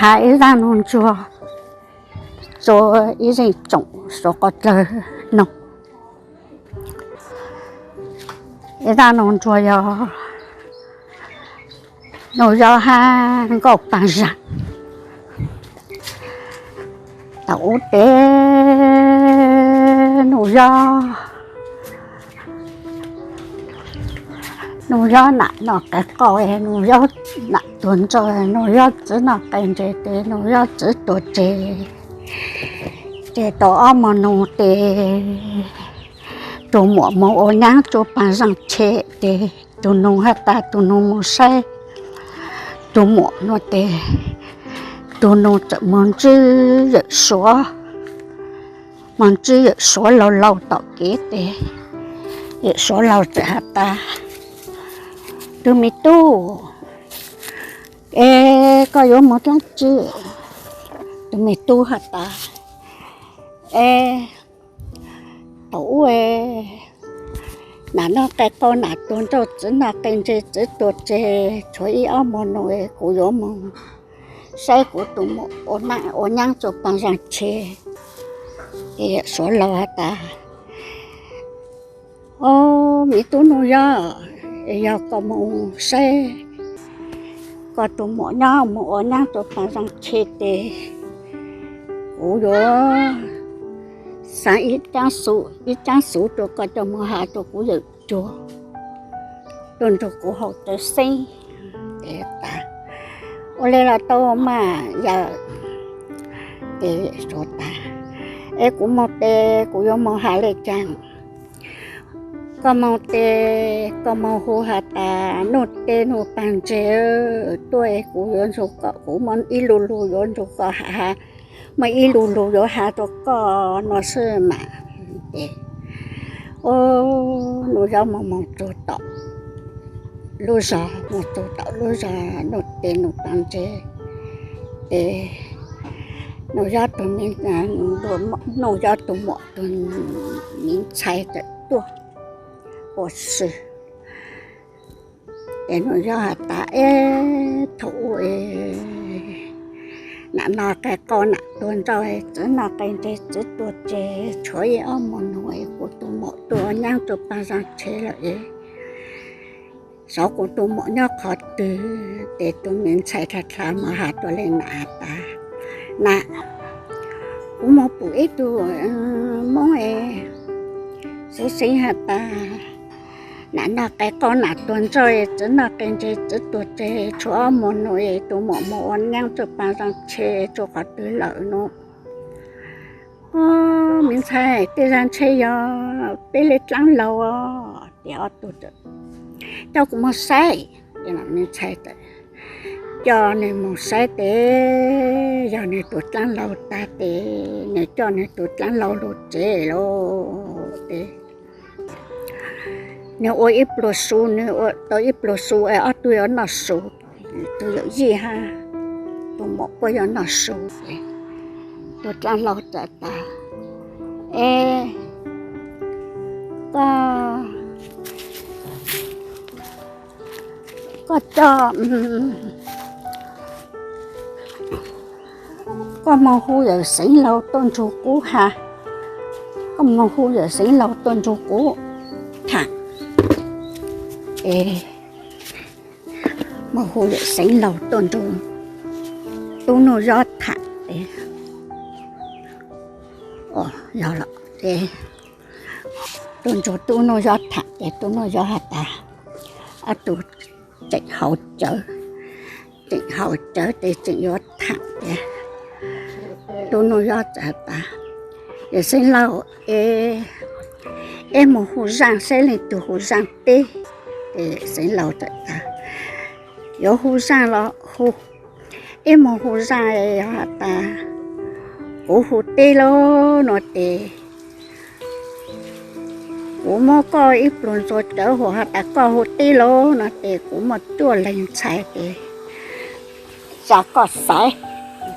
Hais ib zaj nug ntsuag rua ib zeej tsoom suav qhov dlawg noog. Ib zaj nug ntsuag yog Nuj Yob hab Nkauj Paag Zaag. Thaum ub tes Nuj Yob, Nuj Yob nam noj qe qoj, Nuj Yob nam tuag ntsauj, Nuj Yob txiv noj qe ntses tes Nuj Yob txiv tuag tseg. Ces tau ob mo nub tes tus muam moog ua nyaab rua Paag Zaag Tshe tes tus nus has tas tus nus moog saib tus muam nua tes tus nus txawm moog ntsib Yawm Suav, moog ntsib Yawm Suav laug laug tom kev tes Yawm Suav laug txawm has tas, Tug me tub, es koj yuav moog dlaab tsi? Tus me tub has tas, Es thaum ub nam noj qe qoj nam tuag ntsauj, txiv noj qe ntses txiv tuag tseg, tshuav ib ob mo nub kuv yuav moog saib kuv tus muam ua nyaab rua Paag Zaag Tshe. Ces Yawm Suav laug has tas, Au, me tub Nuj Yob, yog koj moog saib koj tus muam nyob moog ua nyaab rua Paag Zaag Tshe tes kuv yuav xaav ib caab xuv rua koj coj moog has rua kuv yawm cuag. Tuaj nrug kuv haus tsawv xeeb. Tes tas, Ua le los tau mas yawm. Tes tas, Es kuv moog tes kuv yuav moog has le caag? Koj moog tes koj moog hu has tas, Nuj Tes Nuj Paag Ntses, tuaj es kuv yuav nrug koj, kuv muaj ib lu lug yuav nrug koj has, muaj ib lu lug yuav has rua koj nua xwb mas. Tes, o, Nuj Yob moog moog txug tom lub zog, moog txug tom lub zog Nuj Tes Nuj Paag Ntses, tes Nuj Yob tug, Nuj Yob tug muam tug miv ntxhais txawm tuaj ua si. Ces Nuj Yob has tas, Es thaum ub es nam noj qe qoj nam tuag ntsauj, txiv noj qe ntses txiv tuag tseg, tshuav ib ob mo nub es kuv tus muam tuaj ua nyaab rua Paag Zaag Tshe lawm es xyov kuv tus muam nyob qhov twg. Tes tug miv ntxhais dlha dlha moog has rua le nam has tas, Nam, kuv moog pum ib tug Moob es xeev xeev has tas, nam noj qe qoj nam tuag ntsauj, txiv noj qe ntses txiv tuag tseg, tshuav ob mo nub es tus muam moog ua nyaab rua Paag Zaag Tshe, tshuav qhov twg lawm nua? O, miv ntxhais, tej zag ntshe yog peb le dlaab laug os. Tes ob tug, Coj kuv moog saib. Miv ntxhais coj nwg moog saib tes yog nwg tug dlaab laug tag tes nwg coj nwg tug dlaab laug lug tsev lawm tes nwg ua ib pluag su, nwg ua tau ib pluag su es ob tug yuav noj su, tug yawm yij hab tug muam kuj yuav noj su. Tug dlaab laug txawm tas, Es koj, koj coj, koj moog hu yawm Xeev Laug tuaj nrug kuv has, koj moog hu yawm Xeev Laug tuaj nrug kuv tham. Es moog hu yawm Xeev Laug tuaj nrug Tub Nuj Yob tham. Tes, o, yog lawm tes tuaj nrug Tub Nuj Yob tham tes Tub Nuj Yob has tas, ob tug tseem haus cawv, tseem haus cawv tes tseem yuav tham tes Tub Nuj Yob txawm has tas, Yawm Xeev Laug, es, es moog hu zaaj saib leej twg hu zaaj teb. Tes Xeev Laug txawm tas, Yuav hu zaaj los hu, es moog hu zaaj, yog has tas kuv hu teb lauj no tes kuv muab koj ib pluag ntxuag cawv, hos has tas koj hu teb lauj no tes kuv muaj cuaj leeg ntxhais tes tsa koj xaiv.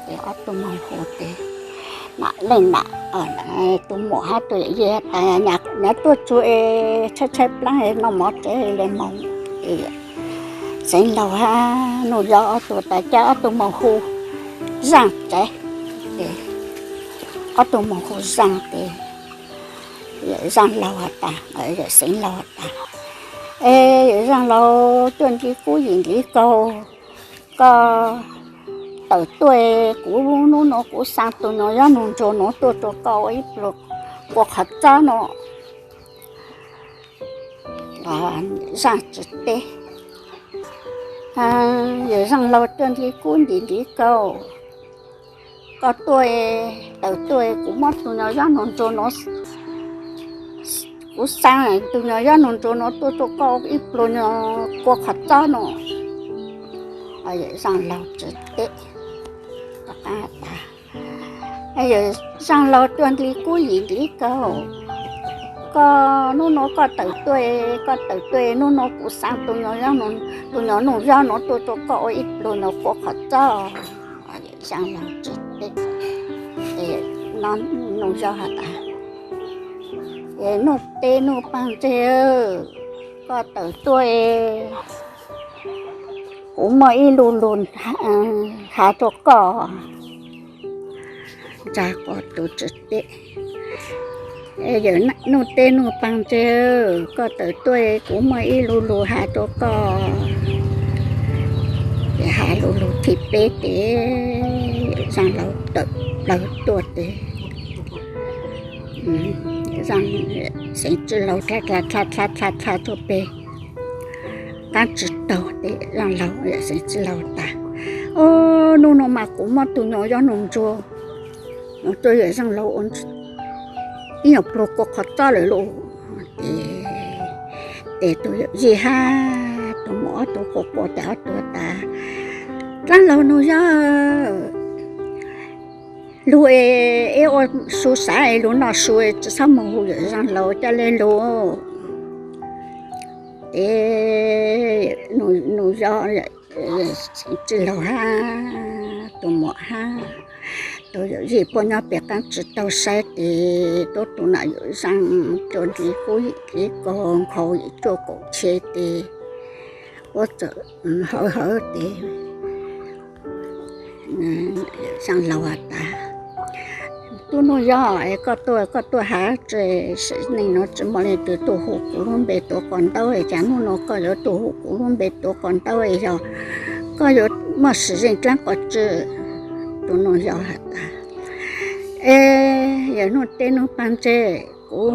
Tes ob tug moog hu tes nam leej nam, tus muam hab tus yawm yij tas, Nyab tuaj txug es tshaib tshaib plaab es noj mov tsev le moog. Xeev Laug hab Nuj Yob ob tug tas, Coj ob tug moog hu. Zaaj tsev, ob tug moog hu Zaaj tes, Zaaj laug has tas, Yawm Xeev laug has tas, Es Yawm Zaaj laug, cuaj ntxhais kub yim ntxhais kaug, koj tawm tuaj, kuv hnub no kuv xaa tug nyuas yob nug ntsuag nuav tuaj rua koj ua ib pluag kua qhov txob no. Zaaj tsi teb. Yawm Zaaj laug, cuaj ntxhais kub yim ntxhais kaug, koj tuaj, tawm tuaj, kuv muab tug nyuas yob nug ntsuag nuav, kuv xaa tug nyuas yob nug ntsuag nuav tuaj rua koj ib pluag nyuas kua qhov txob no. Zaaj laug tsi teb. Yawm Zaaj laug, cuaj ntxhais kub yim ntxhais kaug, koj hnub no koj tawm tuaj, koj tawm tuaj, hnub no kuv xaa tug nyuas yob, tug nyuas nug yob nuav tuaj rua koj ua ib pluag nyuas kua qhov txob. Zaaj laug tsi teb. Nug yob has tas, Es Nuj Teb Nuj Paag Ntseg, koj tawm tuaj, kuv muaj ib lu lug has rua koj. Ntsa qos tus tsi teb. Yawm Nuj Teb Nuj Paag Ntseg, koj tawm tuaj, kuv muaj ib lu lug has rua koj. Ces has lu lug thib peb tes, Zaaj laug tawm plawg tuaj tes, Zaaj, Xeev Txwj laug dlha dlha dlha dlha dlha dlha tuaj peg qaab tsi taug tes Zaaj laug, Xeev Txwj laug tas, Ob, hnub no mas kuv muab tug nyuas yob nug ntsuag nuav tuaj, Yawm Zaaj laug, ua ib nyuas pluag kua qhov txob lawm lauj. Ces tes tug yawm yij hab tug muam ob tug quas quas tes ob tug tas, Dlaab laug nug yob, lug es ua su sav es lug noj su, tsi txhob moog hu Yawm Zaaj laug ca le lug. Ces nug yob, Xeev Txwj laug hab tug muam hab tug yawm yij puab nyob peg qaab tsi taug saib tes tub tug nam Yawm Zaaj cuaj ntxhais kub yim ntxhais kaug, nkhaus yim cuaj kaum txhia tes puab txawm hawv hawv tes Zaaj laug has tas, Tub Nuj Yob, es koj tuaj, koj tuaj has tsi? Neej nuav tsi muaj leej twg tuaj hu kuv lub npe tuav ko ntaub, es cas hnub no koj yuav tuaj hu kuv lub npe tuav ko ntaub, yog koj yuav muaj sim zeej dlaab qhov tsi? Tub Nuj Yob has tas, Es yawm Nuj Teb Nuj Paag Ntseg, kuv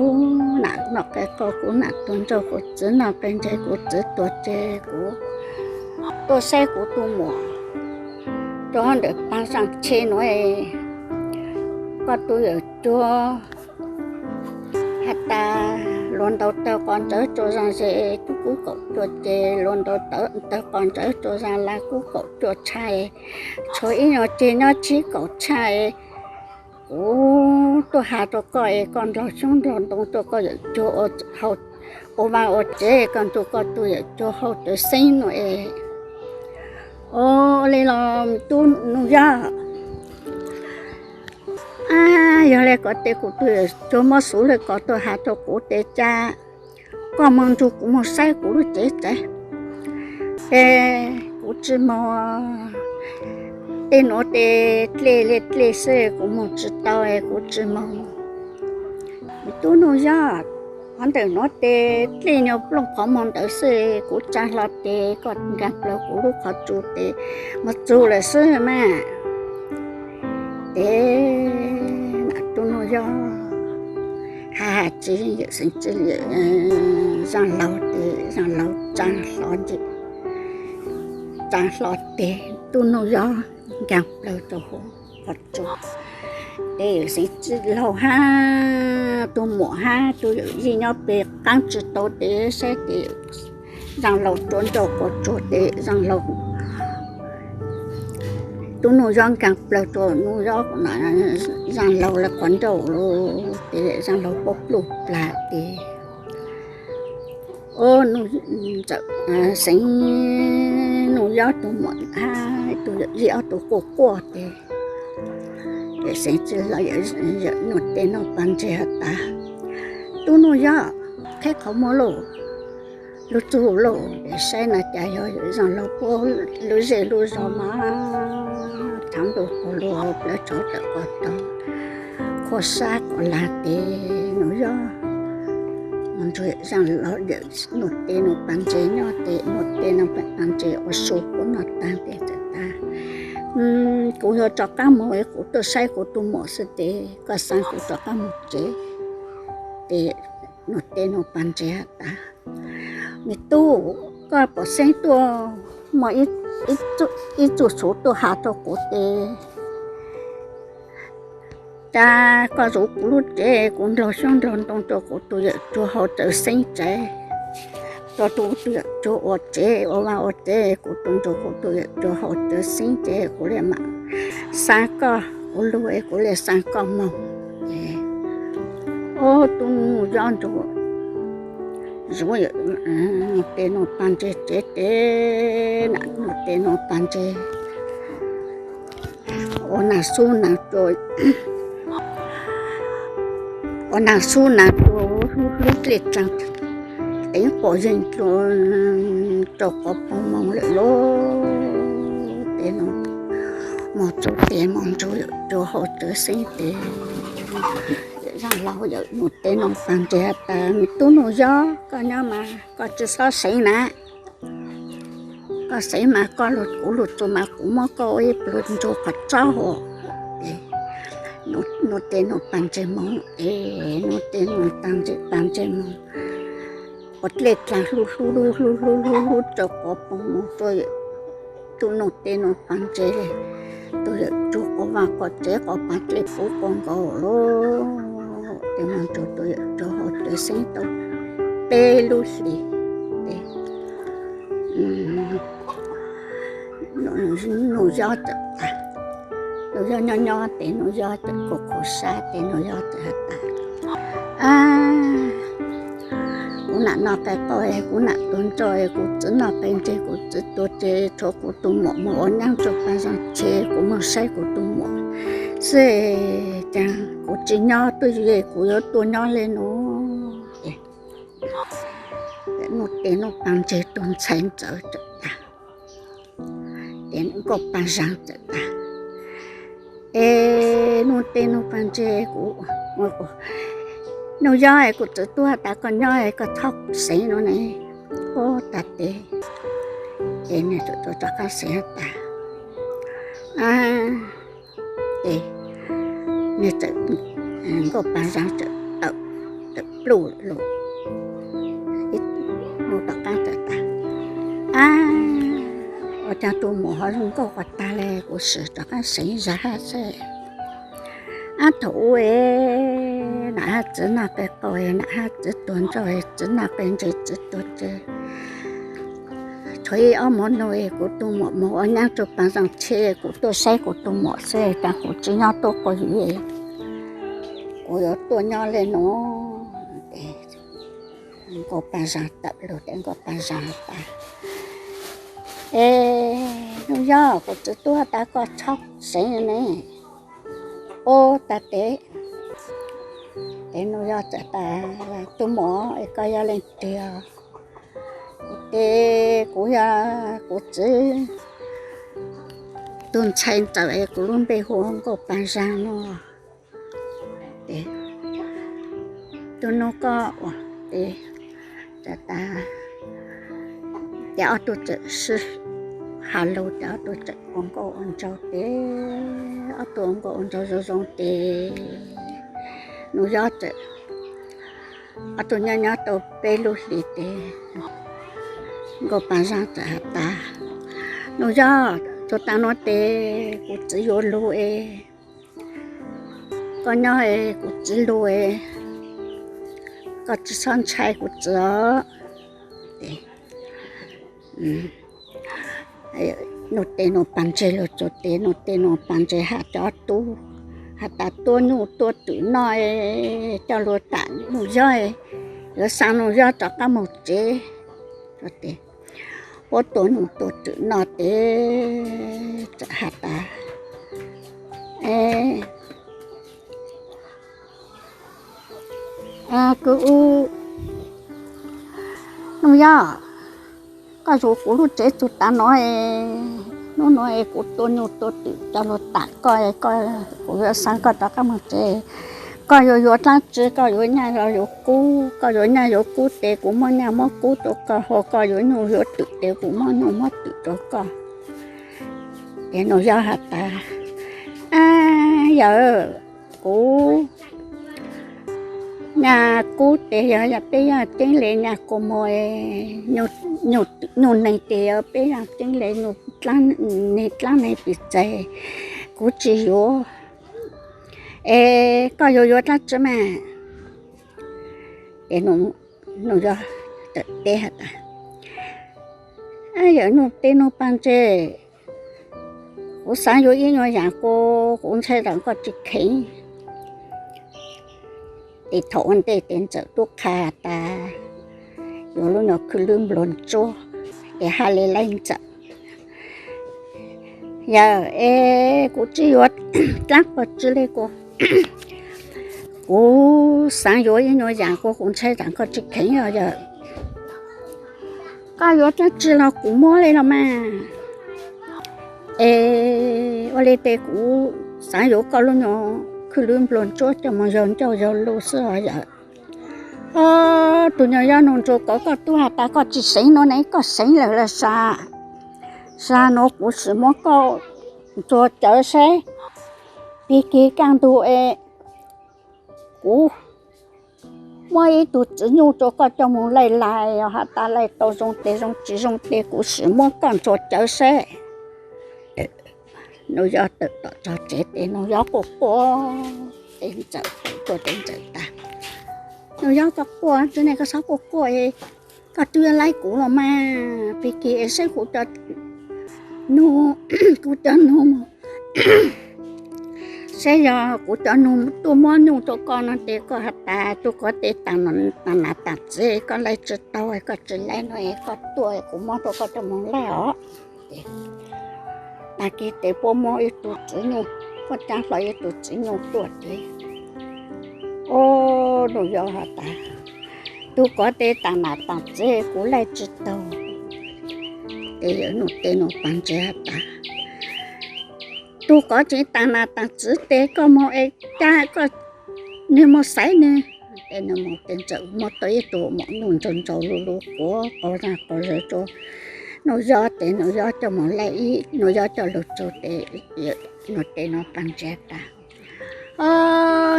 nam noj qe qau, kuv nam tuag nrauj, kuv txiv noj qe ntseg, kuv txiv tuag tseg, kuv tuaj saib kuv tug muam rua ntawm paag zaaj tsheb nuav. Koj tug yawm cuag has tas, luag ntaus tawg qos ntsawv rua zaaj ze, tub kub kaum cuaj ceg, luag ntaus tawg qos ntsawv rua zaaj laj kub kaum cuaj tshaj, tshuav ib nyuag ceg nyob tsib kaum tshaj. Kuv tuaj has rua koj es koj nrog xyoob nrog ntoo tuaj, koj yawm cuag ua vaaj ua tsev, koj nrug koj tug yawm cuag hau tawv xeeb nuav es. Ua le los Tub Nuj Yob, yog le koj tes kuv tug yawm cuag muab xuv le koj tuaj has rua kuv tes cas koj moog nrug kuv moog saib kuv lub tsev tsev, es kuv tsi moog. Tej nuav tes dlej le dlej xwb, kuv moog tsi tau, kuv tsi moog. Tub Nuj Yob, qhov ntawm nuav tes dlej nyuag plooj qhov muag ntawd xwb, kuv tsaa hlo tes koj nkaag plaws kuv lub qhov tsua tes moog txug lawm xwb mas. Tes Tub Nuj Yob has has tsi yeej yawm xeev tsi, zaaj laug tes zaaj laug tsaa hlo tes, tsaa hlo tes Tub Nuj Yob nkaag plaws rua huv qhov tsua. Tes yawm xeev tsi laug hab tug muam hab tug yawm yij nyob peg qaab tsi tau tes saib tes zaaj laug rua nrauj quas tsuag tes zaaj laug, Tub Nuj Yob nkaag plaws rua Nuj Yob, zaaj laug le qhov nrauj tes zaaj laug paub pluj plag tes, o, xeev Nuj Yob tug muam hab tug yawm yij ob tug quaj quaj tes, yawm xeev tsi laug, yawm Nuj Teb Nuj Paag Ntseg has tas, Tub Nuj Yob, qheb qhov muag lauj, lug txug lauj, saib no cas yog yawm zaaj laug puab lub zej lub zog mas. Ntuj qos lug plawv tshauv tawm qos tog, qhua sab qos lag tes Nuj Yob, Nuj Yob zaaj los yawm Nuj Tes Nuj Pas Ntses nyob tes Nuj Tes Nuj Pas Ntses ua su kub noj taag tes txawm tas, kuv yuav rov qaab moog es kuv tuaj saib kuv tug muam xwb tes koj xaa kuv rov qaab moog tsev. Tes Nuj Tes Nuj Pas Ntses has tas, me tub, koj pom xeeb tuaj muaj ib txuj xuv tuaj has rua kuv tes, cas koj zuv kuv lub tsev, kuv nrog xyoob nrog ntoo rua kuv tug yawm tug hau txawv xeeb tsev, rua kuv tug yawm tug ua tsev ua vaaj ua tsev, kuv tug nrug kuv tug yawm tug hau txawv xeeb tsev, kuv le maam xaa koj, kuv lug es kuv le xaa koj moog. Ces ub tub Nuj Yob nrug zuv Nuj Tes Nuj Pas Ntses tsev tes, Nuj Tes Nuj Pas Ntses ua naag xub naag ua naag xub naag tua hlub dlej dlaag, teev quas yeeg dlua rua quas poog moog lawm lauj. Tes moog txug tes moog nrug yawm tug hau txawv xeeb tes, yawm zaaj laug yawm Nuj Tes Nuj Pas Ntses has tas, me tub Nuj Yob, koj nyob mas koj tsi xob seev na, koj seev mas koj lug kuv lug txug mas kuv muab koj ua ib pluag nrug qhov tsaub hov. Nuj Tes Nuj Pas Ntses moog, es Nuj Tes Nuj Pas Ntses moog, ua dlej dlaag hlub hlub hlub hlub hlub hlub rua quas poog moog rua tug Nuj Tes Nuj Pas Ntses tug yawm tug quas vaaj quas tsev quas paag dlej puv quas nkaus lauj. Tes moog nrug tug yawm tug hau txawv xeeb tau peb lub hlis tes Nuj Yob txawm tas, Nuj Yob nyob nyob tes Nuj Yob txawm kua khuv sab tes Nuj Yob txawm has tas, ab, kuv nam noj qe qau es kuv nam tuag ntsoj es kuv txiv noj qe ntseg kuv txiv tuag tseg, tshuav kuv tug muam moog ua nyaab rua paag zaag tseg, kuv moog saib kuv tug muam xwb, cas kuv tsi nyob tuaj yug kuv yuav tuaj nyob le nuav. Nuj Tes Nuj Pas Ntses tug ntxhais ntxawm txawm tas, tes Nkauj Paag Zaag txawm tas, es Nuj Tes Nuj Pas Ntses, kuv, Nuj Yob es kuv txiv tub has tas koj nyob es koj txhob seev nuav ne. Ub tag tes, es nwg txawm rov qaab seev has tas, es nwg txawm, Nkauj Paag Zaag txawm tawm, tawm pluj lug, ib nub tom qaab txawm tas, ab, ua caag tug muam ho zoo nkauj quas taag le, kuv sim rov qaab seev zag hab xwb. Ab, thaum ub es nam hab txiv noj qe qau es nam hab txiv tuag ntsoj es txiv noj qe ntseg txiv tuag tseg, tshuav ib ob mov noj es kuv tug muam moog ua nyaab rua paag zaag tseg, kuv tuaj saib kuv tug muam xwb, cas kuv tsi nyob tuaj quas yug, kuv yuav tuaj nyob le nuav. Nkauj Paag Zaag tawm lug tes Nkauj Paag Zaag tas, es Nuj Yob, kuv txiv tub has tas koj txhob seev ne. Ub tag tes, tes Nuj Yob txawm tas, tug muam es koj yog leej twg? Kuv tes kuv yog kuv txiv tug ntxhais ntxawm es kuv lub npe hu ua Nkauj Paag Zaag no. Tes tug nub koj ua, tes txawm tas, ces ob tug txawm sib has lug tes ob tug txawm ua nkauj ua nraug tes ob tug ua nkauj ua nraug zoo zoo tes Nuj Yob txawm, ob tug nyob nyob tau peb lub hlis tes Nkauj Paag Zaag txawm has tas, Nuj Yob, txug taag nuav tes kuv txiv yuav lug es koj nyob es kuv txiv lug es koj tsi txhob ntshai kuv txiv os. Nuj Tes Nuj Pas Ntses lug txug tes Nuj Tes Nuj Pas Ntses has cov tub has tas, tuab nyuj tuab twm noj es coj lug tam Nuj Yob, yuav xaa Nuj Yob rov qaab moog tsev. Puab tuab nyuj tuab twm noj tes txawm has tas, kwv Nuj Yob, koj zuv kuv lub tsev txug tav no es Hnub no es kuv tua nyuj tua twm coj los tam koj, kuv yuav xa koj rov qab mus tsev. Koj yuav yuav dlaab tsi? Koj yuav nyaj los yuav kub? Koj yuav nyaj yuav kub tes kuv muab nyaj muab kub rau koj, ho koj yuav nyuj yuav twm tes kuv muab nyuj muab twm rau koj. Ces Nuj Yob has tas, Ab yawm, kuv nyaj kub tes yog peb yaaj ceeb le nyaj kua muag, nyuj neeg tes yog peb yaaj ceeb le neeg dlaab neeg pim txais, kuv tsis yuav. Es koj yuav yuav dlaab tsi mas? Ces Nuj Yob teb has tas, Yawm Nuj Teb Nuj Paj Ntse, kuv xaav yuav ib nyuag yaam kua, kuv ntshai tas koj tsis kheev. Ces thaum ua ntej tes Ntxawm tub qha tas, yuav lub nyuag khwj lwb npluag ntsuab, ces hab le laib Ntxawm, Yawm es kuv tsis yuav dlaab paj tsi le kua, kuv xaav yuav ib nyuag yaam kua, kuv ntshai tas koj tsis kheev os yawm. Koj yuav dlaab tsi los kuv muab le los mas. Es ua le tes kuv xaav yuav koj lub nyuag khwj lwb npluag ntsuab coj moog yaug ncauj yaug lug xwb os yawm. Tus nyuag Yob Nuj Ntsuag Kauv, koj tub has tas koj tsis seev no ne, koj seev lawm los sav? Sav nuav kuv sim muab koj ntxuag cawv saib, pig kig kaj ntug es kuv muab ib tug txiv nyuj rua koj coj moog laij lais, yog has tas laij tau zoo tes zoo, tsis zoo tes kuv sim muab koj ntxuag cawv saib. Nuj Yob tawm tom txog tsev tes Nuj Yob quaj quaj, tes Ntxawm tawm tuaj tes Ntxawm tas, Nuj Yob, koj quaj tsi ne, koj txhob quaj quaj, koj tub yuav laij kuv los mas, pig kig es saib kuv cov nug, kuv cov nug, saib yog kuv cov nug tuaj muab nyuj rua koj no tes koj has tas tug kov tes taam nas taam txiv koj laij tsi tau, koj tsis laij no es koj tuaj kuv muab rua koj coj moog laij os. Tag kis tes puab muab ib tug txiv nyuj, puab cab hlo ib tug txiv nyuj tuaj tes, o, Nuj Yob has tas, tug kov tes taam nas taam txiv kuv laij tsi tau. Tes yawm Nuj Teb Nuj Paj Ntse has tas, tug kov tsev taam nas taam txiv tes koj moog es cab koj, nwg moog xaiv nwg. Tes nwg moog tes Ntxawm muab tau ib tug maum nyuj ntsaug ntsaug lug lug quav qaug zag qaug zag rua Nuj Yob tes Nuj Yob coj moog laij ib, Nuj Yob coj lug tsug tes Nuj Teb Nuj Paj Ntse tas, o,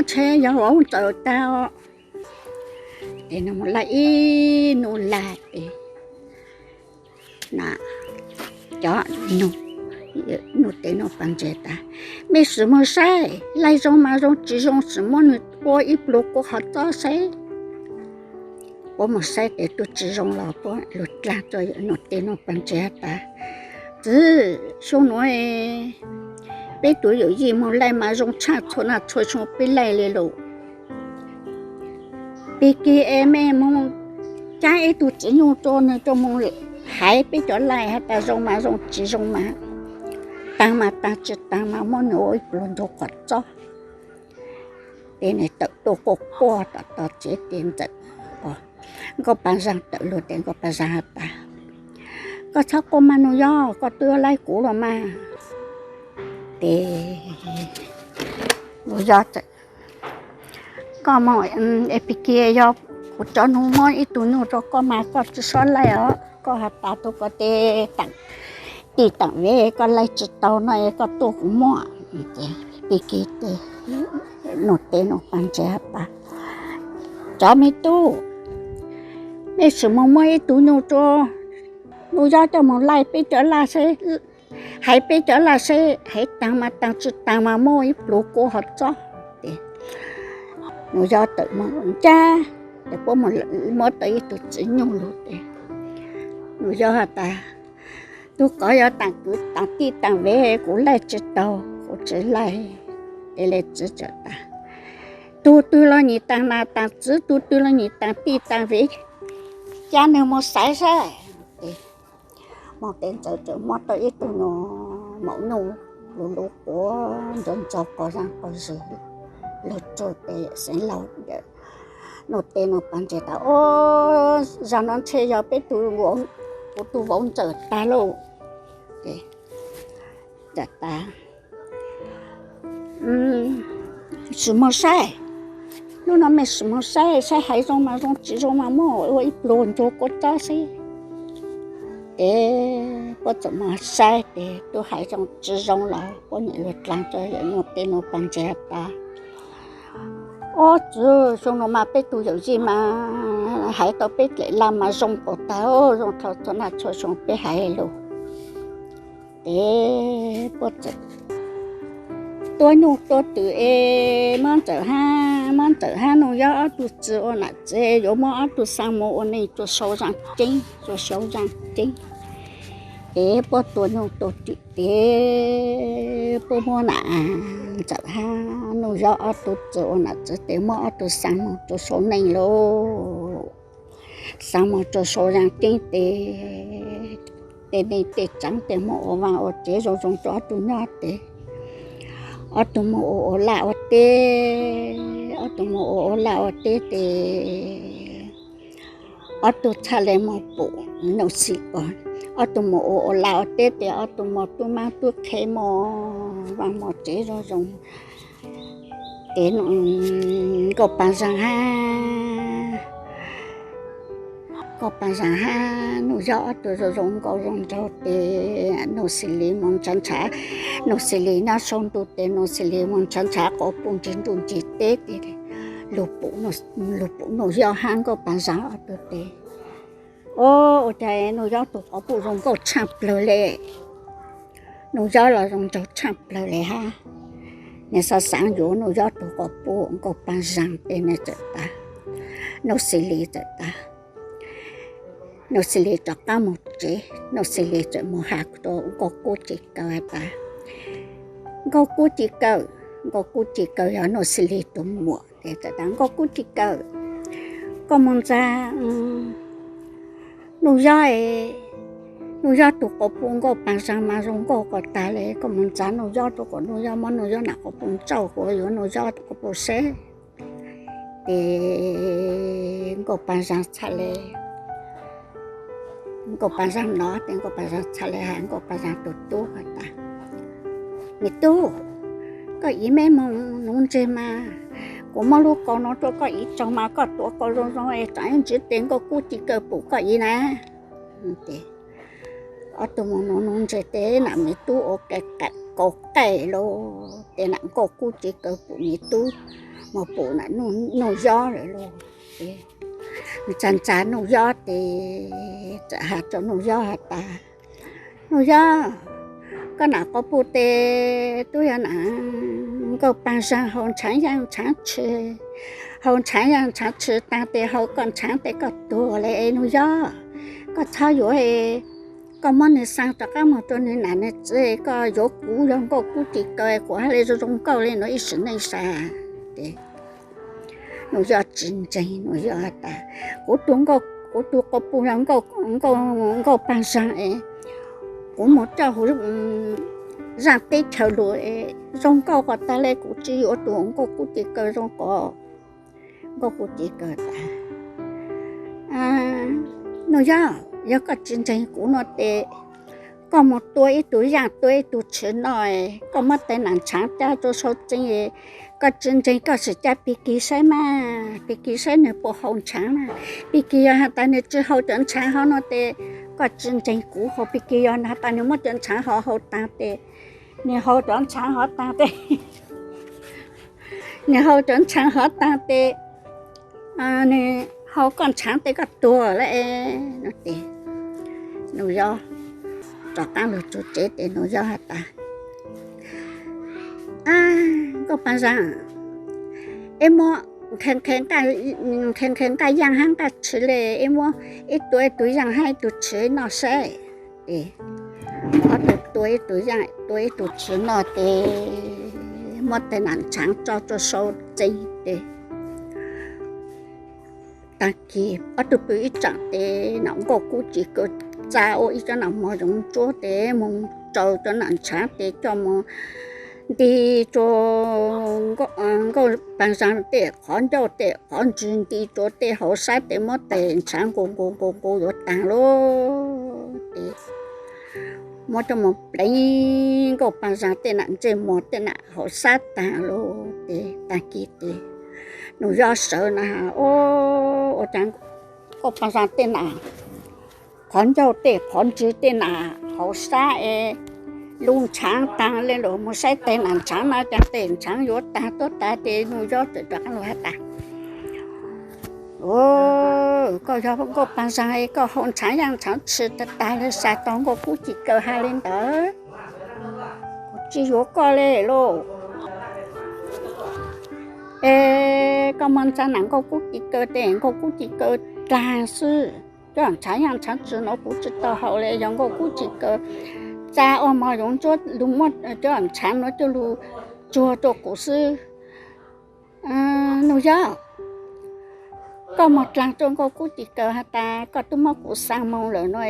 ntshe yog vauv Ntxawm tag os. Tes nwg moog laij ib nub lag tes na, cov nug, Nuj Teb Nuj Paj Ntse tas, mej sim moog saib, laij zoo mas zoo, tsis zoo sim muab nwg ua ib pluag kua qhov txob saib. Puab moog saib tes tug tsis zoo los puab lug dlaag rua Nuj Teb Nuj Paj Ntse tas, txiv, xyoo nuav peb tug yawm yij moog laij mas zoo tshaj txhua naj txhua xyoo peb laij le lug. Pig kig es mej moog cab ib tug txiv nyuj rua nwg coj moog haiv peb cov laij has tas zoo mas zoo, tsis zoo mas taag mas taag, tsis taag mas muab nwg ua ib pluag ntug qhov txob. Tes nwg tawm tuaj quaj quaj tom tog tsev tes Ntxawm, Nkauj Paj Zaag tawm lug tes Nkauj Paj Zaag has tas, koj txhob quaj mas Nuj Yob, koj tub yuav laij kuv los mas. Tes Nuj Yob, koj moog, pig kig yog kuv cov nug muab ib tug nyuj rua koj mas koj tsi xob laij os, koj has tas tug kov tes taam tij taam vev koj laij tsi tau no es koj tuaj kuv muab. Pig kig tes Nuj Teb Nuj Paj Ntse has tas, cov me tub, mej sim moog muab ib tug nyuj rua Nuj Yob coj moog laij peb cov laj seb, haiv peb cov laj seb haiv taag mas taag, tsis taag mas muab ib pluag kua qhov txob. Tes Nuj Yob tawm moog ncaj, tes puab muab tau ib tug txiv nyuj lug tes Nuj Yob has tas, tug kov yog taam kwv taam tij taam vev kuv laij tsi tau, kuv tsi laij. Tes le txiv txawm tas, tug twg los nyim taam nas taam txiv, tug twg los nyim taam tij taam vev, cab nwg moog xaiv saib. Moog tes Ntxawm txawm muab tau ib tug nyuj, maum nyuj lug lug quav ntsaug ntsaug qaug zag qaug zag lug tsug tes Xeev Laus, Nuj Teb Nuj Paj Ntse tas, o, zaum no ntshe yog peb tug, kuv tug vauv Ntxawm tag lauj. Tes Txawm tas, sim mus saib, hnub no mej sim mus saib, saib haiv zoo mas zoo, tsis zoo mas muab ua ib pluag ntsuag kua txob xwb. Ces puab txawm mus saib ces tub haiv zoo tsis zoo los puab niam luag dlaag rua yawm nuj teb nuj paag ntseeg tas, Ob txwv, xyoo no mas peb tug yawm yij mas haiv tau peb dlaim laj mas zoo npaum tag, zoo txhua naj txhua xyoo peb haiv lug. Ces puab txawm tua nyuj tua twm es muab Ntxawm hab, muab Ntxawm hab Nuj Yob ob tug txwv ua nam txiv, yuav muab ob tug xaa moog ua neej rua sau zaaj ceeb, rua sau zaaj ceeb. Ces puab tua nyuj tua twm ces puab muab nam Ntxawm hab Nuj Yob ob tug txwv ua nam txiv tes muab ob tug xaa moog rua sau neej lauj. Xaa moog rua sau zaaj ceeb tes, tej neej tej tsaav tej moog ua vaaj ua tsev zoo zoo rua ob tug nyob tes, ob tug moog ua ua laj ua teb, ob tug moog ua ua laj ua teb tes ob tug txhaj le moog pum Nuj Xis, ob tug moog ua ua laj ua teb tes ob tug moog tub maab tub qhe moog vaaj moog tsev zoo zoo. Ces Nkauj Paag Zaag hab, Nkauj Paag Zaag hab Nuj Yob ob tug zoo zoo nkauj zoo nraug tes Nuj Xis Lis moog nrhav nrhav, Nuj Xis Lis nyob sau ntuj tes Nuj Xis Lis moog nrhav nrhav quas puj nrig ntuj nrig teb tes lug pum Nuj Yob hab Nkauj Paag Zaag ob tug tes, Au, ua caag Nuj Yob tug quas puj zoo nkauj tshaaj plawg le, Nuj Yob los zoo nraug tshaaj plawg le hab. Nwg xaav xaav yuav Nuj Yob tug quas puj Nkauj Paag Zaag tes nwg txawm tas, Nuj Xis Lis txawm tas, Nuj Xis Lis rov qaab moog tsev, Nuj Xis Lis txawm moog has rua Nkauj Kub Ci Kaw has tas, Nkauj Kub Ci Kaw, Nkauj Kub Ci Kaw yog Nuj Xis Lis tug muam, Nkauj Kub Ci Kaw, koj moog ntxag Nuj Yob, Nuj Yob tug quas puj Nkauj Paag Zaag mas zoo nkauj quas taag le, koj moog ntxag Nuj Yob rua kom Nuj Yob muab Nuj Yob nam quas puj tsauj kuas yuav Nuj Yob quas puj seb. Ces Nkauj Paag Zaag txhaj le, Nkauj Paag Zaag nov tes Nkauj Paag Zaag txhaj le has Nkauj Paag Zaag tug tub has tas, Me tub, koj ib meb moog nuv ntseg mas, kuv muab lub qau nuav rua koj ib tsaug mas koj tuav qau zoo zoo es tsaam ib ntsis tes Nkauj Kub Ci Kaw pum koj ib na. Ob tug moog nuv nuv ntseg tes nam me tub ua qaim qaim qau qaij lug tes nam Nkauj Kub Ci Kaw pum me tub, moog pum nam Nuj Yob lawm lug. Ntxag ntxag Nuj Yob tes txawm has rua Nuj Yob has tas, Nuj Yob, koj nam quas puj tes tub yog nam Nkauj Paag Zaag haus ntshaav yaaj ntshaav tshis, haus ntshaav yaaj ntshaav tshis taag tes haus koj ntshaav tes koj tuag le Nuj Yob. Koj txhob yuav, koj muab nwg xaa rov qaab moog rua nwg nam nwg txiv, koj yuav kuv yog Nkauj Kub Ci Kaw kuv hab le zoo zoo nkauj le nuav ib sim neej sas. Ces Nuj Yob tsis ntseeg, Nuj Yob has tas, Kuv tug, kuv tug quas puj yog Nkauj Paag Zaag es, kuv moog coj huv zaaj teb chaws lug es zoo nkauj quas taag le, kuv tsis yuav tug Nkauj Kub Ci Kaw zoo quas. Nkauj Kub Ci Kaw tas, Nuj Yob, yog koj tsis ntseeg kuv nuav tes koj moog tua ib tug yaaj tua ib tug tshis noj, koj muab tais nam ntshaav cab rua sau txee, koj tsis ntseeg koj sim cab Pig Kig saib mas, Pig Kig saib nwg puas haus ntshaav na. Pig Kig yog has tas nwg tsis haus cov ntshaav hov nuav tes koj tsis ntseeg kuv, haus Pig Kig yog has tas nwg muab cov ntshaav hov haus taag tes, nwg haus cov ntshaav hov taag tes, nwg haus cov ntshaav hov taag tes, nwg haus koj ntshaav tes koj tuag le no tes. Nuj Yob rov qaab lug txug tsev tes Nuj Yob has tas, Nkauj Paag Zaag, ib muab nqhe nqhe nqaij yaaj hab nqaij tshis le, ib muab ib tua ib tug yaaj hab ib tug tshis noj saib. Tes ob tug tua ib tug yaaj tua ib tug tshis noj tes muab tais nam ntshaav tso rua sau txee tes taag kis ob tug pw ib tsaam tes nam Nkauj Kub Ci Kaw txa ua ib cov nam mos yoov ntsuab tes moog rau cov nam ntshaav tes coj moog nti rua Nkauj Paag Zaag tej qhov ncauj tej qhov ntswg, nti rua tej hauv sab tes muab tais ntshaav nqus nqus nqus nqus yuav taag lug tes muab coj mus pleev Nkauj Paj Zaj tej nam ntsej muag tej nam hauv xab taag lug tes taag kis tes Nuj Yob sawv na, o, ua caag Nkauj Paj Zaj tej nam qhov ncauj tej qhov ntswg tej nam hauv xab es lub ntshaav taag le lug moog saib tes nam ntshaav na, caag tes ntshaav yuav taag tuab taag tes Nuj Yob txawm rov qaab lug has tas, Koj yog Nkauj Paj Zaj es koj hau ntshaav yaaj ntshaav tshwm taag taag le, xav tau Nkauj Kub Ci Kaws has le ntawd, kuv tsi yuav koj le lauj. Es koj moog txug nam Nkauj Kub Ci Kaws tes Nkauj Kub Ci Kaws dlaag xwb, cov ntshaav yaaj ntshaav tshwm nuav kuv tsi tau hau le, yog Nkauj Kub Ci Kaws txha ua mog yuav ntsuab lug muab cov ntshaav nuav coj lug tsuag rua kuv xwb. Nuj Yob, koj moog dlaag rua Nkauj Kub Ci Kaws has tas koj tub muab kuv xaa moog lawm no,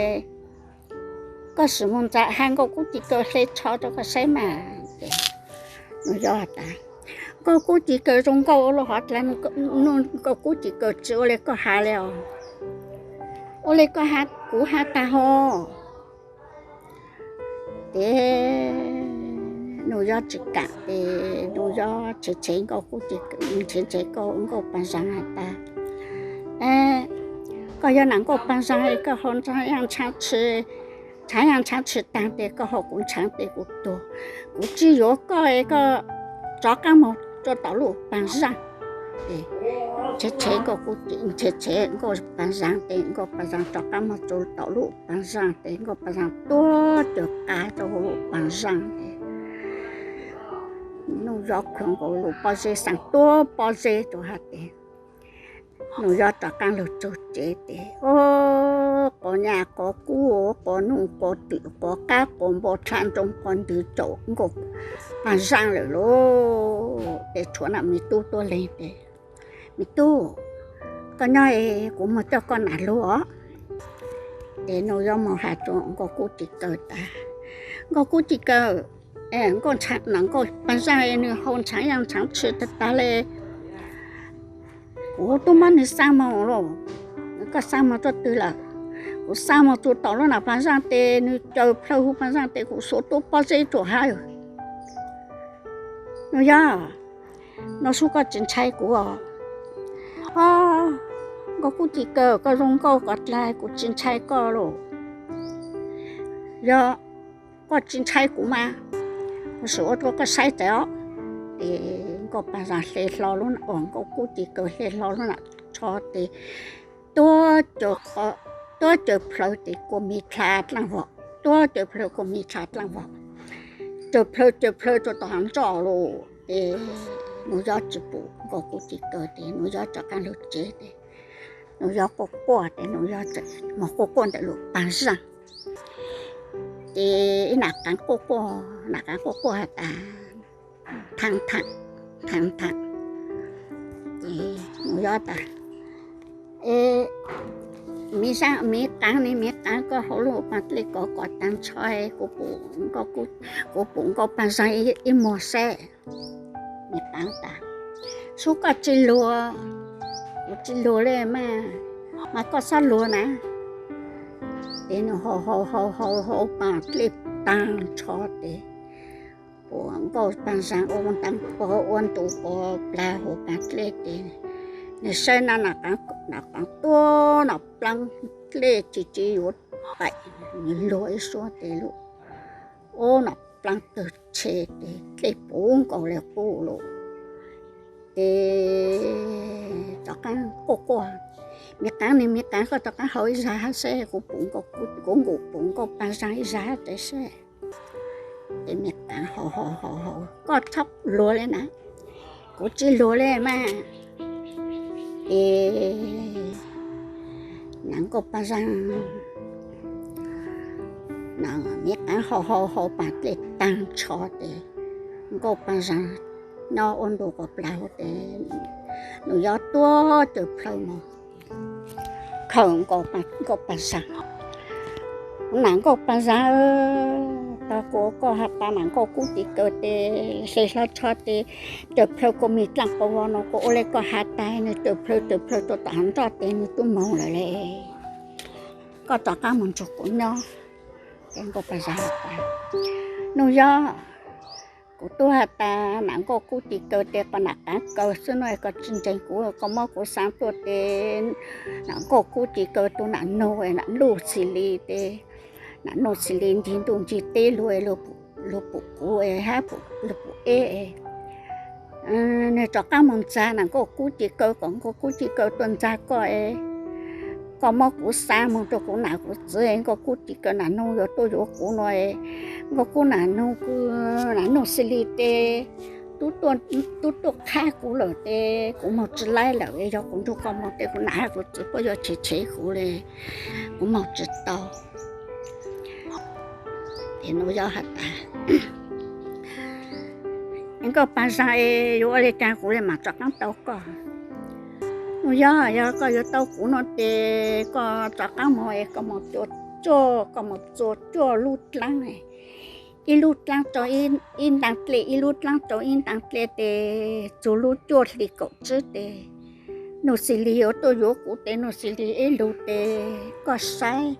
koj sim moog ntxhais has Nkauj Kub Ci Kaws hle tsho rua koj saib mas. Nuj Yob has tas, Nkauj Kub Ci Kaws zoo nkauj ua luaj hov dlaag, Nkauj Kub Ci Kaws tsi ua le koj has le os. Ua le koj has, kuv has taag hov. Tes Nuj Yob tsi kaam tes Nuj Yob tshev tshev Nkauj Kub Ci Kaws, tshev tshev Nkauj Paj Zaj has tas, Koj yog nam Nkauj Paj Zaj, koj hau ntshaav yaaj ntshaav tshwm, ntshaav yaaj ntshaav tshwm taag tes koj hau kuv ntshaav tes kuv tuag, kuv tsi yuav koj, koj rov qaab moog rua tom lub paag zaaj. Tshev tshev Nkauj Kub Ci, tshev tshev Nkauj Paj Zaj tes Nkauj Paj Zaj rov qaab moog rua tom lub paag zaaj tes Nkauj Paj Zaj tuab cawm qab rua huv lub paag zaaj tes Nuj Yob khaws nkaus lub pob zeb xaa tuab pob zeb rua hab tes Nuj Yob rov qaab lug txug tsev tes, o, quas nyaj quas kub, quas nuj quas twm, quas qab quas npua, dlha nroo quas ntwg caum Nkauj Paj Zaj lawm lauj. Tes tshuav nam me tub tuab leeg tes, Me tub, koj nyob es kuv moog coj koj nam lug os. Tes Nuj Yob moog has rua Nkauj Kub Ci Kaws tas, Nkauj Kub Ci Kaws, Nkauj Paj Zaj nwg hau ntshaav yaaj ntshaav tshwm taag taag le, kuv tub muab nwg xaa moog lauj. Koj xaa moog tuaj twg lawm? Kuv xaa moog txug tom lub nam paag zaaj tes nwg caws plhaw huv paag zaaj tes kuv xuav tuab pob zeb rua hab. Nuj Yob, nuav sub koj tsi ntshai kuv os? O, Nkauj Kub Ci Kaws, koj zoo nkauj koj dlaag kuv tsi ntshai koj lauj. Yog koj tsi ntshai kuv mas, kuv sim ua rua koj saib tes os. Tes Nkauj Paj Zaj hle hlo lub, Nkauj Kub Ci Kaws hle hlo lub nam tsho tes tuab caws plhaw tes kua mis dlha dlaaj vog, tuab caws plhaw kua mis dlha dlaaj vog, caws plhaw caws plhaw rua tom hav ntsoj lawm. Tes Nuj Yob tsi pum Nkauj Kub Ci Kaws tes Nuj Yob rov qaab lug tsev tes Nuj Yob quaj quaj tes Nuj Yob moog quaj quaj ntawm lub paag zaaj. Tes ib nam qaav quaj quaj, nam qaav quaj quaj has tas, Thaam, thaam, thaam, thaam. Tes Nuj Yob tas, E, miv zaaj, miv qaav ne, miv qaav, koj hau lub paag dlej kov kom taag nrho, kuv pum Nkauj Paj Zaj ib muag saib. Miv qaav tas, Sub koj tsi luag, kuv tsi luag le mas, mas koj xob luag na. Tes nws hau hau hau hau hau paag dlej taag nrho tes pum Nkauj Paj Zaj ua ntaag pog ua ntu pog plag huv paag dlej tes nws saib na, nam qaav tuab nom plaab dlej tsi tsi yuav paim, nws luag ib suab tes lub ub nom plaab tawg tshe tes dlej puv nkaus le qub lawm. Tes rov qaab quaj quaj, Miv qaav ne, miv qaav, koj rov qaab hau ib zag hab seb, kuv nqus pum Nkauj Paj Zaj ib zag hab seb. Tes miv qaav hau hau hau hau, Koj txhob luag le na, kuv tsi luag le mas. Tes nam Nkauj Paj Zaj, miv qaav hau hau hau paag dlej taag nrho tes Nkauj Paj Zaj nyob ua ntu quas plag huv tes nws yuav tuab cawm plhaw moog khaws Nkauj Paj Zaj. Nam Nkauj Paj Zaj, tag kuv koj has tas nam Nkauj Kub Ci Kaws tes hle hlo tsho tes cawm plhaw kua mis dlaaj qau vog no, kuv ua le koj has tas nws cawm plhaw cawm plhaw rua tom hav nroj tes nws tub moog lawm le. Koj rov qaab moog nrug kuv nyob. Ces Nkauj Paj Zaj has tas, Nuj Yob, kuv tub has tas nam nkauj kub ci kaw tes qos nam qav kaw xwb no, koj tsis ntseeg kuv, koj muab kuv xa tuaj tes nam nkauj kub ci kaw tus nam nug, nam nug xis li tes, nam nug xis li ncig ntuj ncig teb luag, luag pum kuv hab luag pum eb. Nws rov qaab moog ntxag nam nkauj kub ci kaw kom nkauj kub ci kaw tuaj ntxag koj, koj muab kuv xa moog rua kuv nam kuv txiv, nkauj kub ci kaw nam nug yuav tuaj yuav kuv no, nkauj kub nam nug, nam nug xis li tes tub tuaj qhab kuv lawm tes kuv moog tsi laib lawm, yog kuv nrug koj moog tes kuv nam hab kuv txiv puab yuav tshev tshev kuv le, kuv moog tsi tau. Ces Nuj Yob has tas, Nkauj Paj Zaj, yuav ua le caag kuv le maam rov qaab tau koj? Nuj Yob, yog koj yuav tau kuv no tes koj rov qaab moog es koj moog txua, koj moog txua cuaj lub dlaab, ib lub dlaab rau ib ntaag dlej, ib lub dlaab rau ib ntaag dlej tes txug lub cuaj hli kaum tsib tes Nuj Xis Lis yuav tuaj yuav kuv tes Nuj Xis Lis ib lug tes koj saib,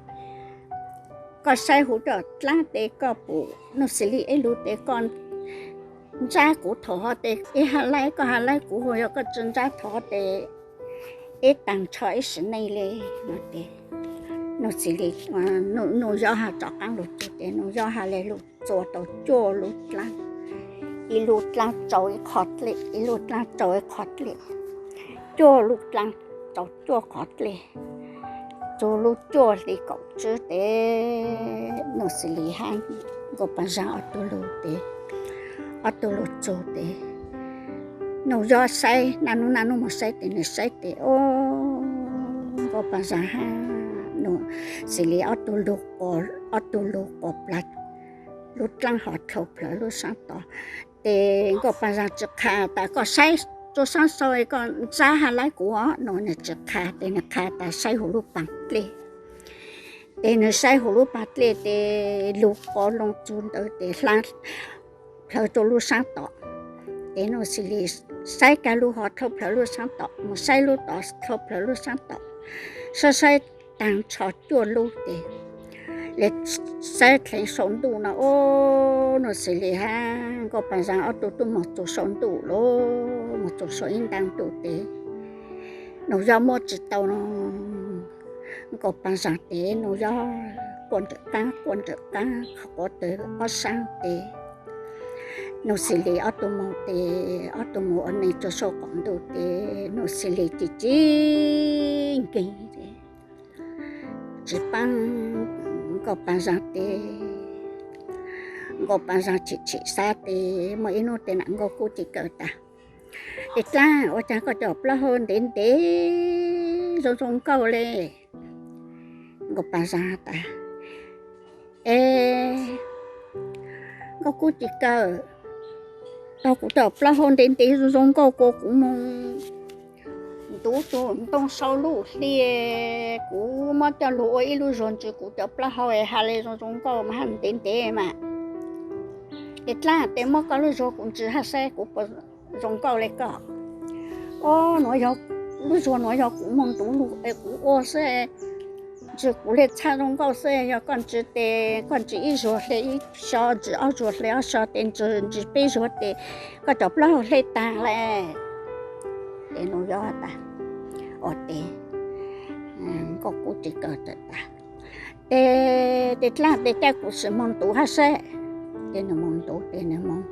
koj saib huv rau dlaab tes koj pum Nuj Xis Lis ib lug tes koj ntsab kuv thaum hov tes ib hab laib, koj hab laib kuv, yog koj tsi ntsab thaum hov tes ib taag nrho ib sim neej le no tes Nuj Xis Lis, Nuj Yob has rov qaab lug txug tes Nuj Yob has le lug txua tau cuaj lub dlaab, ib lub dlaab rau ib qho dlej, ib lub dlaab rau ib qho dlej, cuaj lub dlaab rau cuaj qhov dlej, txug lub cuaj hli kaum tsib tes Nuj Xis Lis hab Nkauj Paj Zaj ob tug lug tes, ob tug lug txug tes Nuj Yob saib, naj nub naj nub moog saib tes nwg saib tes o, Nkauj Paj Zaj hab Nuj Xis Lis ob tug lug, ob tug lug quas plag lub dlaab hov dlhau plawg lub saab tod. Tes Nkauj Paj Zaj tsi qha tas koj saib rua saab sau koj ntsab has laib kuv no, nwg tsi qha tes nwg qha tas saib huv lub paag dlej. Tes nwg saib huv lub paag dlej tes lug quas loo txug ntawd tes hla plawg rua lub saab tom. Tes Nuj Xis Lis saib kag lub hov dlhau plawg lub saab tom, moog saib lub tod dlhau plawg lub saab tom, saib saib taag nrho cuaj lub tes le saib dleev sau ntuj no o, Nuj Xis Lis hab Nkauj Paj Zaj ob tug tub moog txug sau ntuj lug, moog txug sau ib ntaag ntuj tes Nuj Yob muab tsi tau no, Nkauj Paj Zaj tes Nuj Yob quaj nrawm qaab quaj nrawm qaab qhov quav tawg ob saab tes Nuj Xis Lis ob tug moog tes ob tug moog ua neeg rua sau qaum ntuj tes Nuj Xis Lis ci ci nkeeg tsi paab Nkauj Paj Zaj tes Nkauj Paj Zaj chim chim xav tes muaj ib nub tes nam nkauj kub ci kaw tas, Tes dlaab, ua caag koj cov plaub hau ntev ntev zoo zoo nkauj le? Nkauj Paj Zaj tas, E, nkauj kub ci kaw, tau kuv cov plaub hau ntev ntev zoo zoo nkauj kuas kuv moog ntuv tug ntoo sau luj hli, kuv muab coj lug ua ib lub zuag ntsis kuv cov plaub hau has le zoo zoo nkauj mas hab ntev ntev mas. Tes dlaab tes muab koj lub zuag kuv ntsis hab saib kuv puas zoo nkauj le koj. O, nuav yog, lub zuag nuav yog kuv moog ntuv lug es kuv ua xwb, ntsis kuv le txhaj zoo nkauj xwb, yog koj ntsis tes koj ntsis ib zuag hle ib xyo, ntsis ob zuag hle ob xyo tes ntsis, ntsis peb zuag tes koj cov plaub hau hle taag le. Tes nus yog tas, o tes, nkauj kub ci kaw tas, tes, tes dlaab tes caij kuv sim moog ntuv hab saib. Tes nws moog ntuv tes nws moog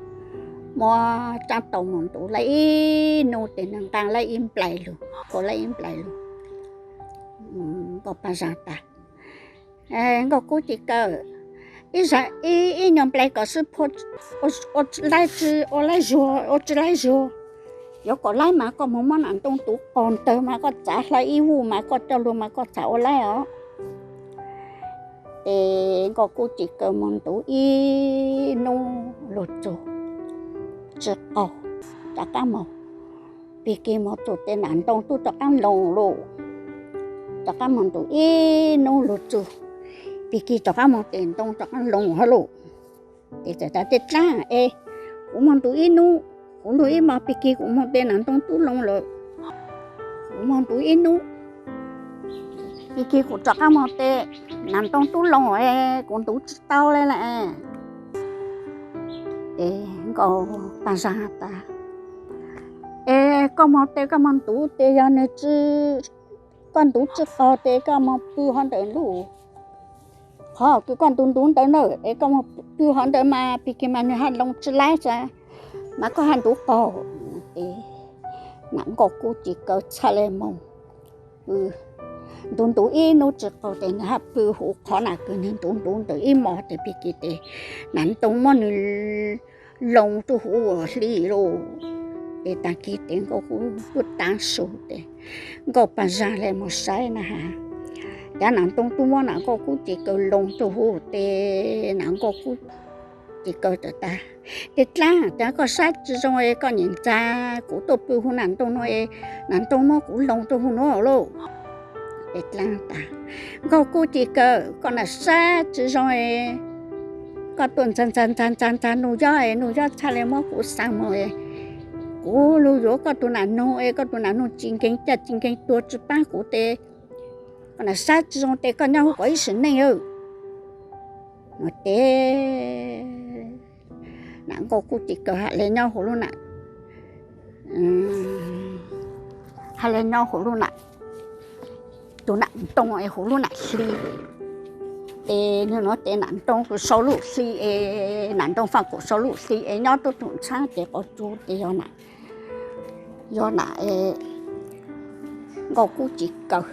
muab tsaab tau moog ntuv lawm ib nub tes nws nqaa lawm ib nplais lug, kua lawm ib nplais lug. Nkauj Paaj Zag tas, nkauj kub ci kaw, ib, ib nyuag nplais kom sib phua, ua laib tsi, ua laib zuag, ua tsi laib zuag. Yuav kom laib mas koj moog muab nam ntoo tuv qaug ntawg mas koj txav hlawv ib vuj mas koj coj lug mas koj txav ua laib os. Tes nkauj kub ci kaw moog ntuv ib nub lug txug tsi qaug, rov qaab moog, pig kig moog txug tes nam ntoo tub rov qaab loo lug. Rov qaab moog ntuv ib nub lug txug, pig kig rov qaab moog tes ntoo rov qaab loo hab lug. Tes txawm tas, tes dlaab es, kuv moog ntuv ib nub, kuv lug ib mos pig kig kuv moog tes nam ntoo tub loo lawm. Kuv moog ntuv ib nub, pig kig kuv rov qaab moog tes Nas Ntoo tub loo es kuv ntuv tsis tau li lawm. Es Nkauj Paj Zaj tas, es koj mus tes koj mus ntuv tes yog nws tsis, koj ntuv tsis qaug tes koj mus pw hov ntawm lub qhov kws koj ntuv ntuv ntawd na, es koj mus pw hov ntawd mas pig kig mas nws haj loo tsis laib xwb, mas koj haj ntuv qaug. Ces Nas Nkauj Kub Ci Kaw txhaj le moog pw, ntuv ntuv ib hnub tsis qaug tes nws haj pw huv qhov na kws nws ntuv ntuv ntawd ib hmos tes pig kig tes Nas Ntoo muab nws loo rua huv hli lauj. Ces tag kis tes Nkauj Kub tuaj taab su tes Nkauj Paj Zaj le moog saib na has, cas Nas Ntoo tub muab Nas Nkauj Kub Ci Kaw loo rua huv tes Nas Nkauj Kub Ci Kaw tawm tas, Tes dlaab, cas koj saib tsis zoo es koj nyem ntxag kuv tuaj pw huv Nas Ntoo nuav es Nas Ntoo muab kuv loo rua huv nuav lauj. Tes dlaab tas, Nkauj Kub Ci Kaw, koj nam saib tsis zoo es koj tuaj ntxag ntxag ntxag ntxag ntxag Nuj Yob es Nuj Yob txhaj le muab kuv xaa moog es kuv lug yuav koj tug nam nug es koj tug nam nug tsis nkeeg caj tsis nkeeg tuag tsis paab kuv tes koj nam saib tsis zoo tes koj nyob huv kom ib sim neej. Nuav tes Nas Nkauj Kub Ci Kaw haj le nyob huv lub nam, haj le nyob huv lub nam, tug nam ntoo es huv lub nam hli. Es nwg nuav tes nam ntoo kws sau lub hli es nam ntoo faaj kuas sau lub hli es nyob tuab tug ntxhaab ces qhov tsua tes yog nam, yog nam Nkauj Kub Ci Kaw.